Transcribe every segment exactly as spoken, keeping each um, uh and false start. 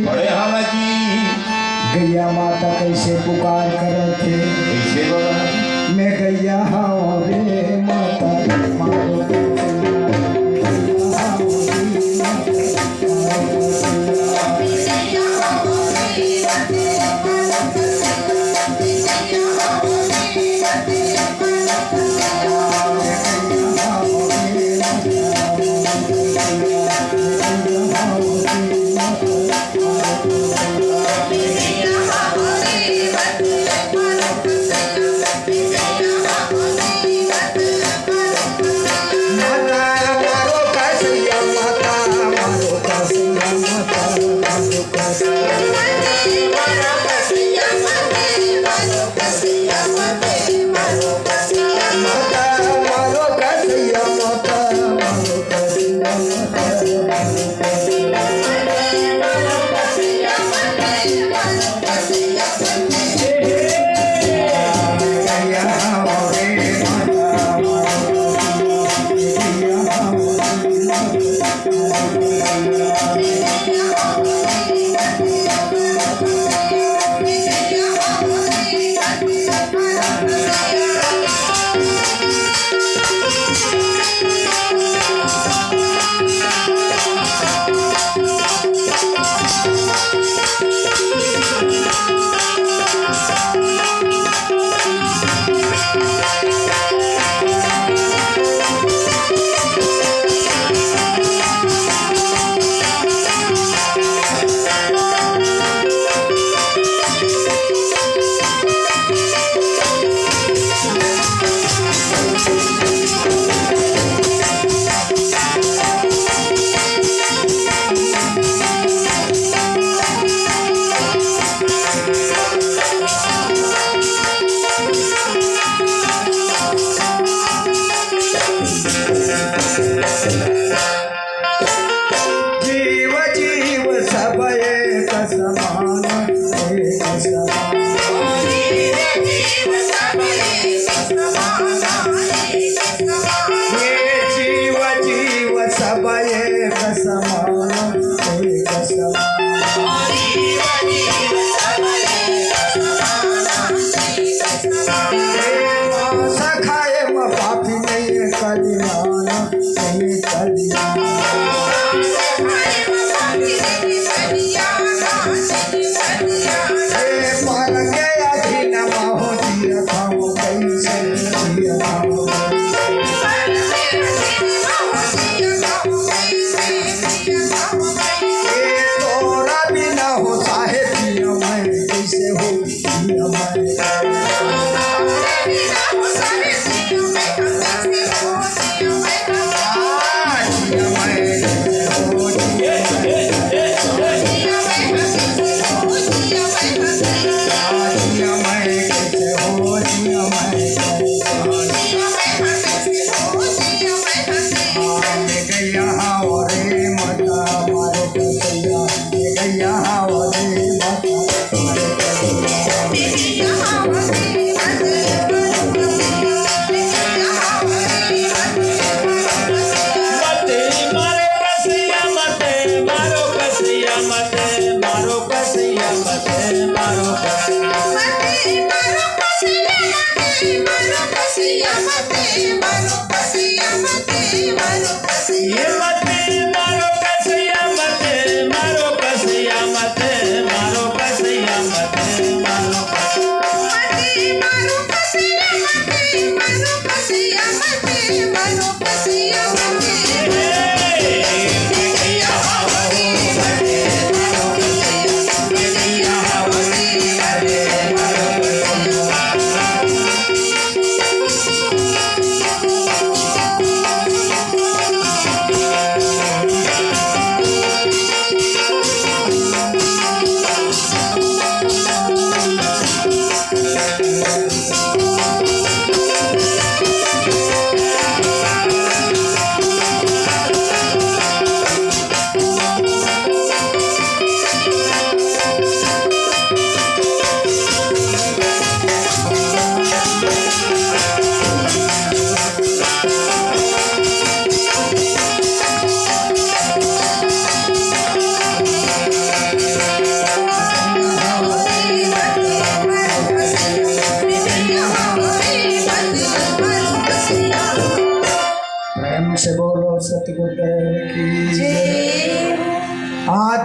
बड़े हालांकि गैया माता कइसे पुकार करत हे? कइसे बाबा? मैं गैया हवं रे माता, मारो जीव जीव सब एक समान, एक समान। ये जीव जीव सब एक समान, एक समान। ये मांस खाए म पापी नहीं, कल्याण नहीं, कल्याण। हे पर के अधीन म हो जियत हंव कइसे, जियत हंव। हे तोरा बिना हो साहेब जियंव मैं कइसे हो, जियंव मैं।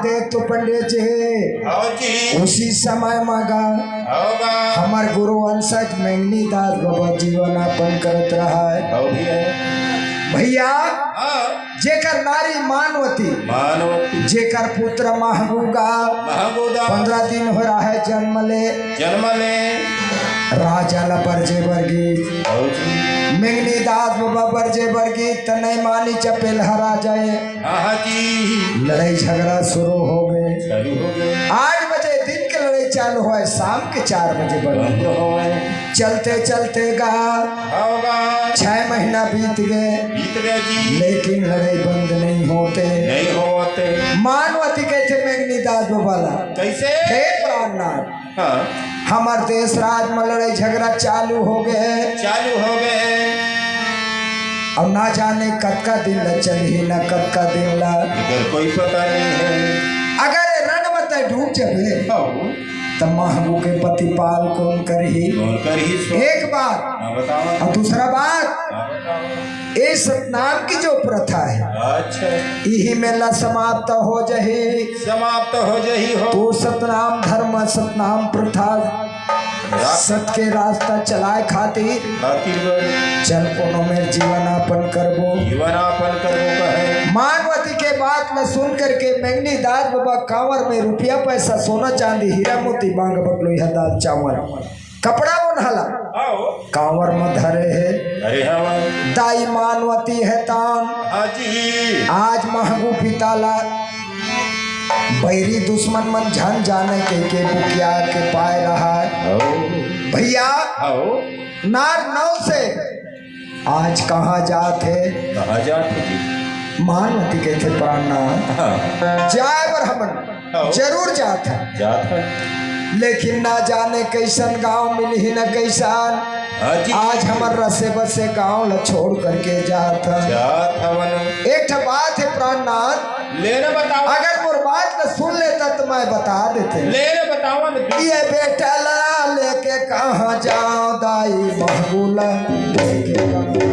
देख तो पंडित जी, हाँ जी। उसी समय मा गा होगा। हमर गुरु वंशज मेंगनी दास बाबा जीवन यापन करत रहा है। हो भी है। भैया, हाँ। जेकर नारी मानवती, मानवती। जेकर पुत्र महगूगा, महगूदा। पंद्रह दिन हो रहा है जन्म ले। जन्म ले। राजा ला बरजे बरगी। हो जी। मेंगनी दास बाबा बरजे बरगी, त नहीं मानी चपेल हरा जाए। हाँ, हाँ जी। लड़ाई झगड़ा शुरू हो गए। चालू हो गए। आठ बजे दिन के लड़ाई चालू होए, शाम के चार बजे बंद। बंद होए। चलते चलते गा होगा। छह महीना बीत गए। बीत गए जी। लेकिन लड़ाई बंद नहीं होते। नहीं होते। मानवती कहते मेंगनी दास बाबा ला। कैसे? हे प्राणनाथ, हाँ। हमर देश राज म लड़ाई झगड़ा चालू हो गए हे। चालू हो गए हे। अब ना जाने कतका दिन ला चलही, ना कतका दिन ला। इधर कोई पता नहीं है। अगर ये रण म तै डूब जबे, हाँ। त महगू के प्रतिपाल कौन करही? कौन करही सो? एक बात। हाँ, बताओ। और दूसरा बात, हाँ, बताओ। ये सतनाम की जो प्रथा है, अच्छा। इही मेला समाप्त हो जही। समाप्त हो जही हो। तू सतनाम धर्म, सतनाम प्रथा, सत के रास्ता चलाए खातिर खातिर बर। चल कोनो मेर जीवन यापन करबो। जीवन यापन करबो कहे। मानवती के बात ल सुन करके मेंगनी दास बाबा कांवर में रुपया पैसा, सोना चांदी, हीरा मोती, मांग बकलोई ह दाल चावल, कपड़ा ओन्हा ला आओ। कांवर म धरे हे। अरे हवा। दाई मानवती हे तान। हाँ जी। आज महगू पिता ला बैरी दुश्मन मन झन जाने के, के बुकिया के पाए रहा है। आओ। भैया, आओ। नार नौ से आज कहाँ जात हे? कहाँ जात हे जी? मानवती कहथे, प्राणनाथ, हाँ। जाए बर हमन हाँ। जरूर जात हे। जात हे। लेकिन ना जाने कैसन गांव मिलही, ना कैसन। हाँ जी। आज हमर रसे बसे गांव ला छोड़ करके जात हे। जात हवन। एक ठा बात हे प्राणनाथ, ले न बताओ। अगर मोर बात ला सुन लेता त मैं बता देते। ले न बताओ न। ये बेटा ला लेके कहाँ जाओ दाई महगू ला लेके कहाँ जाओ?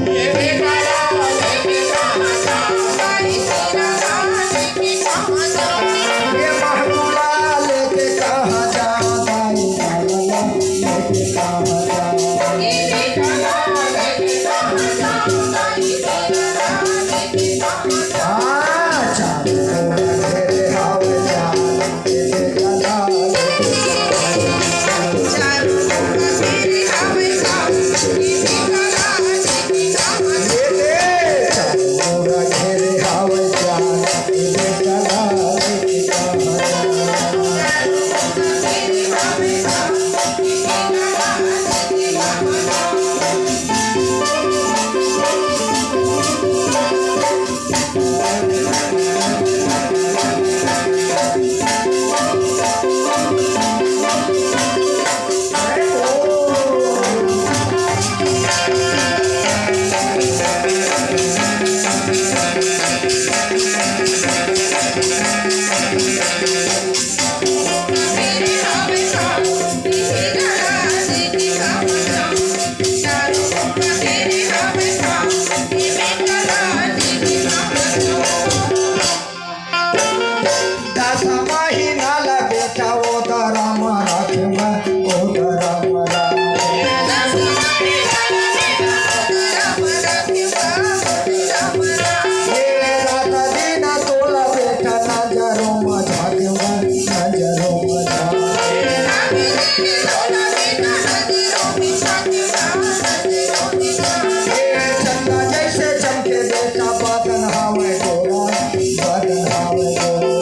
ये बेटा ला लेके कहाँ जाओ दाई महगू ला लेके कहाँ जाओ? ये महगू ला लेके कहाँ जाओ दाई महगू ला लेके कहाँ जाओ? ये बेटा ला लेके कहाँ जाओ दाई महगू ला लेके कहाँ जाओ? दस महीना ला बेटा ओ दरा म राखेंव, ओ दरा म राखेंव। ए रात दिन तोला बेटा नजरों म झाकेंव, नजरों म झाकेंव। ए चंदा जैसे चमके बेटा बादन हावे गोरा, बादन हावे गोरा।